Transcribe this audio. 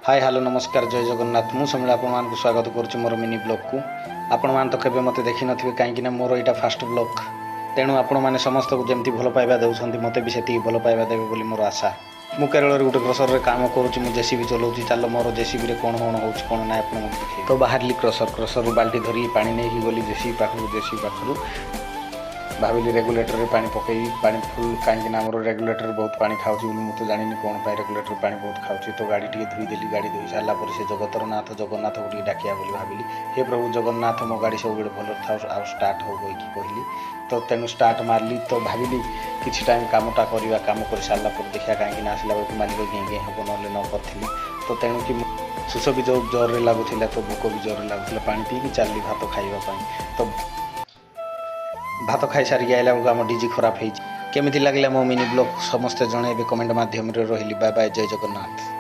ହାଏ, hello, ନମସ୍କାର, ଜୟ ଜଗନ୍ନାଥ। ମୁଁ ସମୀର, ଆପଣମାନଙ୍କୁ ସ୍ୱାଗତ କରୁଛି ମୋର ମିନି ବ୍ଲଗ୍କୁ। ଆପଣମାନେ ତ କେବେ ମୋତେ ଦେଖିନଥିବେ, କାହିଁକିନା ମୋର ଏଇଟା ଫାଷ୍ଟ ବ୍ଲଗ୍। ତେଣୁ ଆପଣମାନେ ସମସ୍ତଙ୍କୁ ଯେମିତି ଭଲ ପାଇବା ଦେଉଛନ୍ତି, ମୋତେ ବି ସେତିକି ଭଲ ପାଇବା ଦେବେ ବୋଲି ମୋର ଆଶା। ମୁଁ କେରଳରେ ଗୋଟେ କ୍ରସରରେ କାମ କରୁଛି। ମୁଁ ଜେସିବି ଚଲାଉଛି। ଚାଲ, ମୋର ଜେସିବିରେ କ'ଣ କ'ଣ ହେଉଛି, କ'ଣ ନାହିଁ, ଆପଣଙ୍କୁ ଦେଖେଇବି। ତ ବାହାରିଲି କ୍ରସର, କ୍ରସରରୁ ବାଲ୍ଟି ଧରିକି ପାଣି ନେଇକି ଗଲି ଜେସିବି ପାଖକୁ। ଜେସିବି ପାଖରୁ ଭାବିଲି ରେଗୁଲେଟରରେ ପାଣି ପକେଇବି, ପାଣି ଫୁଲ୍, କାହିଁକିନା ଆମର ରେଗୁଲେଟର ବହୁତ ପାଣି ଖାଉଛି ବୋଲି। ମୁଁ ତ ଜାଣିନି କ'ଣ ପାଇଁ ରେଗୁଲେଟର ପାଣି ବହୁତ ଖାଉଛି। ତ ଗାଡ଼ି ଟିକେ ଧୋଇଦେଲି। ଗାଡ଼ି ଧୋଇ ସାରିଲା ପରେ ସେ ଜଗତର ନାଥ ଜଗନ୍ନାଥକୁ ଟିକେ ଡାକିବା ବୋଲି ଭାବିଲି। ହେ ପ୍ରଭୁ ଜଗନ୍ନାଥ, ମୋ ଗାଡ଼ି ସବୁବେଳେ ଭଲରେ ଥାଉ ଆଉ ଷ୍ଟାର୍ଟ ହଉ କହିକି କହିଲି। ତ ତେଣୁ ଷ୍ଟାର୍ଟ ମାରିଲି। ତ ଭାବିଲି କିଛି ଟାଇମ୍ କାମଟା କରିବା। କାମ କରି ସାରିଲା ପରେ ଦେଖିବା, କାହିଁକିନା ଆସିଲା ବେଳକୁ ମାଲିକ ଘେଁ ଘେଁ ହେବ, ନହେଲେ ନ କରିଥିଲି। ତ ତେଣୁ କି ଶୋଷ ବି ଯେଉଁ ଜୋରରେ ଲାଗୁଥିଲା, ତ ଭୋକ ବି ଜୋରରେ ଲାଗୁଥିଲା। ପାଣି ପିଇକି ଚାଲିଲି ଭାତ ଖାଇବା ପାଇଁ। ତ ଭାତ ଖାଇସାରିକି ଆଇଲା ବେଳକୁ ଆମ ଡିଜି ଖରାପ ହେଇଛି। କେମିତି ଲାଗିଲା ମୋ ମିନି ବ୍ଲଗ୍, ସମସ୍ତେ ଜଣେଇବେ କମେଣ୍ଟ ମାଧ୍ୟମରେ। ରହିଲି, ବାଏ ବାଏ, ଜୟ ଜଗନ୍ନାଥ।